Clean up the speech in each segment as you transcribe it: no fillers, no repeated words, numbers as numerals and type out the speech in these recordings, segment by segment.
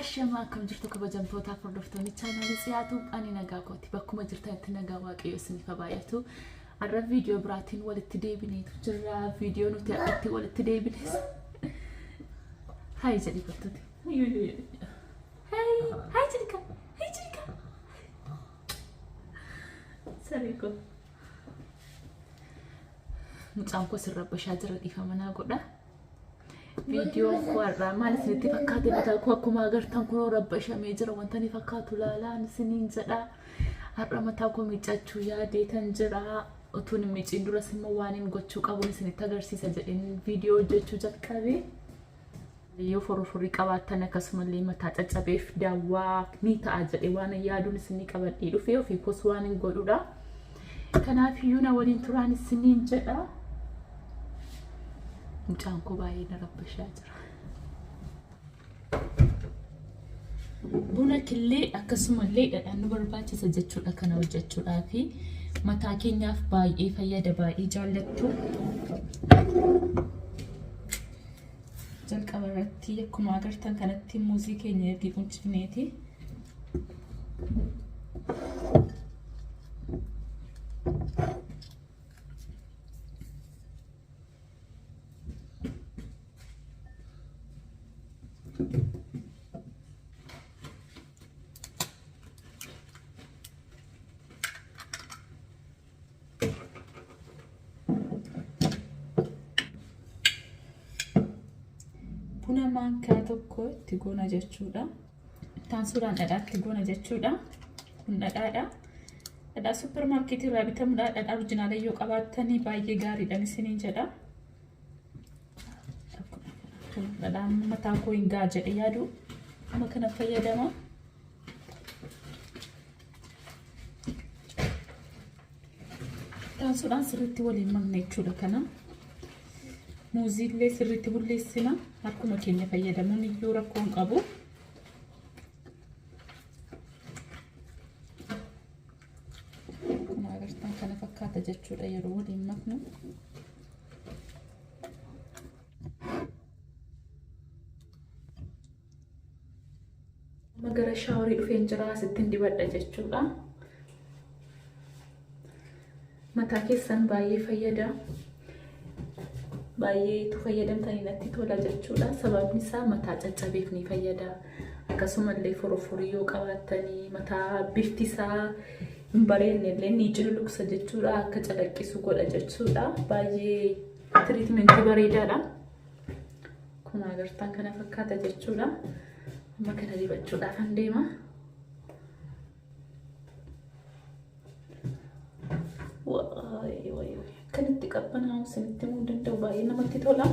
Ashamaa akkam jirtu kabajamtootaaf hordoftoonni chaanaalii Tsiyaatu ani nagaa kooti bakkuma jirtanitti nagaa waaqayyo isiniif haa baay'atu. Har'a viidiyoo biraatiin walitti deebineetu jirra. Viidiyoo nuti har'atti walitti deebines. Hayi jedhi kottuti. Hayi hayi jedhi ka hayi jedhi ka. Saree koo. Mucaan koo sirra bashaa jira dhiifama naa godha. Viidiyoon koo har'aa maal isinitti fakkaate mataa koo akkuma agartan kunoo rabbashamee jira wanta ni fakkaatu laalaan isiniin jedha. Har'a mataa koo miiccachuu yaadeetan jira. Utuun hin miiciin duras immoo waan hin gochuu qabuun isinitti agarsiisa jedheen viidiyoo hojjechuu jalqabe. Yoo forforrii qabaattan akkasumallee mataa caccabeef daawwaa ni ta'a jedhee waan yaaduun isinii qabadhee dhufee ofii koos waan hin godhudha. Kanaaf iyyuu na waliin turaan isiniin jedha. Mucaan koo baay'ee na rabbashaa jira. Buna killee akkasumallee dhadhaan nu barbaachisa jechuudha kana hojjechuudhaafi mataa keenyaaf baay'ee fayyada baay'ee jaallattu. Jalqaba irratti akkuma agartan kanatti muuzii keenya ergi quncifneeti. Buna maankaa tokko itti goona jechuudha. Taansuudhaan dhadhaa itti goona jechuudha. Kun dhadhaadha. Dhadhaa suppermaarkeetii irraa bitamudha. Dhadhaa orijinaala yoo qabaattanii baay'ee gaariidha isiniin jedha. Dhadhaan mataa koo hin ga'a jedhe yaadu amma kana fayyadama. Taansuudhaan sirriitti waliin makna jechuudha kana. Muuziillee sirriitti bulleessina. Harkuma keenya fayyadamuun iyyuu rakkoo hin qabu. Akkuma agartan kana fakkaata jechuudha yeroo waliin maknu. Amma gara shaaworii dhufeen jira asittiin dibadha jechuudha. Mataa keessan baay'ee fayyada. Baay'eetu fayyadamtanii natti tola jechuudha. Sababni isaa mataa caccabeef ni fayyada. Akkasumallee foroforii yoo qabaattanii mataa bifti isaa hin bareedne illee ni cululuqsa jechuudha. Akka calaqqisu godha jechuudha. Baay'ee tiriitmentii bareedaadha. Akkuma agartan kana fakkaata jechuudha. Amma kana dibachuudhaafan deema. Waayee waayee akkanatti qabbanaa'u isinitti himuu hin danda'u baay'ee namatti tola.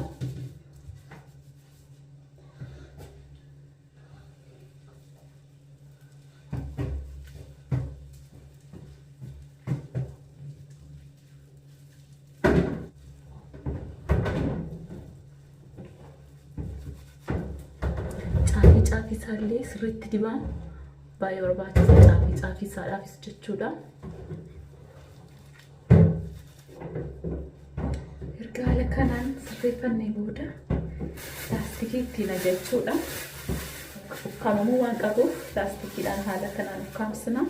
Caafii caafii isaallee sirriitti dibaan baay'ee barbaachisa caafii caafii isaadhaafis jechuudha. Erga haala kanaan sirreeffannee booda laastikii ittiin ajachuudha. Ukkaamamuu waan qabuuf laastikiidhaan haala kanaan ukkaamsina.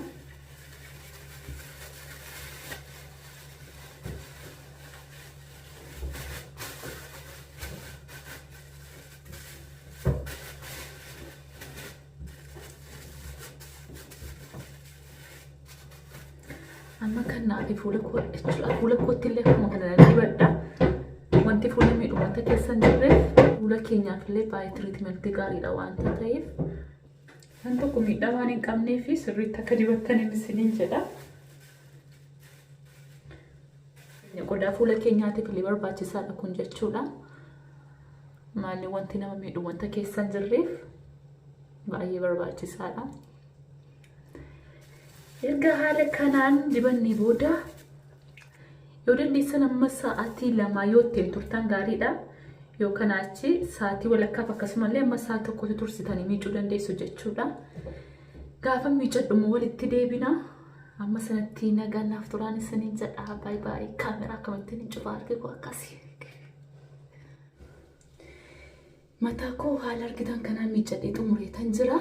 Amma kan naafi fuula koo jechuudha. Fuula kootti illee akkuma kana nan dibadha. Wanti fuula miidhu wanta keessa hin jirreef fuula keenyaaf illee baay'ee tiriitimentii gaariidha waanta ta'eef. Waan tokko miidhaa waan hin qabneef sirriitti akka dibattaniin isiniin jedha. Qodaa fuula keenyaatiif illee barbaachisaadha kun jechuudha. Maalli wanti nama miidhu wanta keessa hin jirreef baay'ee barbaachisaadha. Erga haala kanaan dibannee booda yoo dandeessan amma sa'aatii lamaa yoo ittiin turtan gaariidha. Yoo kanaa achi sa'aatii walakkaaf akkasumallee amma sa'a tokkotti tursitanii miicuu dandeessu jechuudha. Gaafa miicadhu immoo walitti deebina. Amma sanatti nagaan naaf turaan isiniin jedha. Baay baay. Kaameraa akkamittiin hin cufaa arge koo akkasii. Mataa koo haala argitan kanaan miiccadhee xumureetan jira.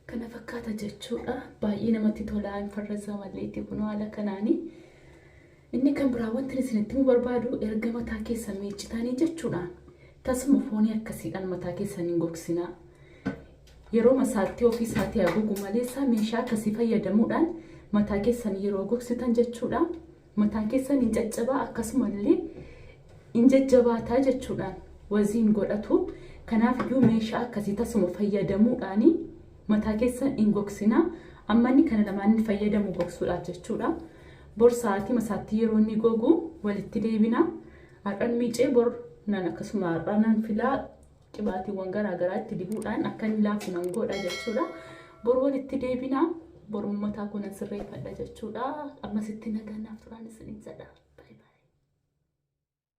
Kana fakkaata jechuudha. Baay'ee namatti tola, hin farraza malleetti kun haala kanaani. Inni kan biraa wanti isinitti himuu barbaadu, erga mataa keessan miiccitanii jechuudha. Tasuma foonii akkasiidhaan mataa keessan hin gogsinaa. Yeroo masaatti ofii isaatii haguugu maleessa meeshaa akkasii fayyadamuudhaan mataa keessan yeroo gogsitan jechuudha. Mataan keessan hin caccabaa, akkasumallee hin jajjabaataa jechuudhaan wazii hin godhatu. Kanaaf iyyuu meeshaa akkasii tasuma fayyadamuudhaan mataa keessan hin gogsinaa. Amma inni kana lamaan inni fayyadamu gogsuudhaaf jechuudha. Bor sa'aatii masaatti yeroo inni gogu walitti deebina. Har'an miicee, bor nan akkasuma har'a nan filaa, qibaatiiwwan garaagaraa itti dibuudhaan akka inni laafu nan godha jechuudha. Bor walitti deebina. Bor mataa koo nan sirreeffadha jechuudha. Ammasitti nagaan naaf turaan isiniin jedha.